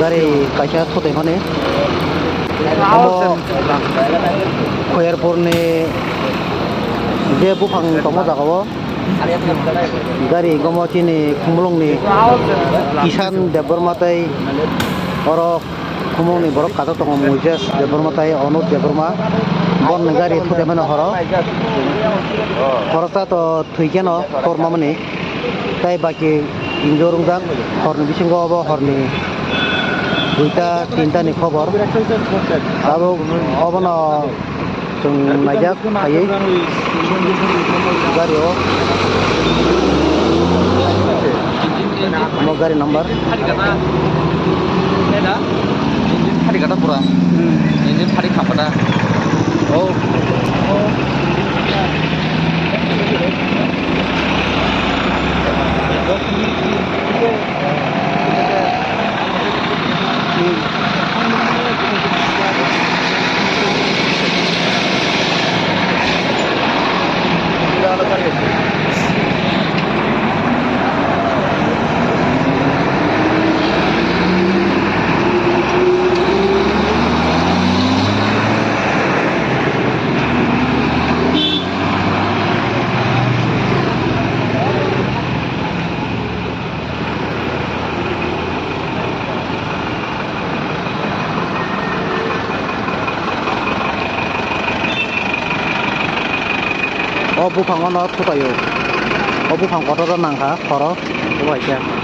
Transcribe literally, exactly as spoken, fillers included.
Gari kaisa thotai mani. Omo Khoyarpur ni je buphang tongma jaga o. Gari gomo chini Khumulwng ni Kishan Debbarma tei oro Khumulwng ni borok katok tongo Moises Debbarma tei Onut Debbarma. Bon ni gari thute mano horo. Khoroksa to thwi keno korma mani. Tei baki injor wngjak horni bisingo obo horni duita tinta ni khobor. Tabuk obono Chwng naijak phaiwi gari o. Omo gari number. Engine phari kata pura. Engine phari khampada. Oh. O buphango no thutaio. O buphang kotor o nangkha horo. Bo hai khe.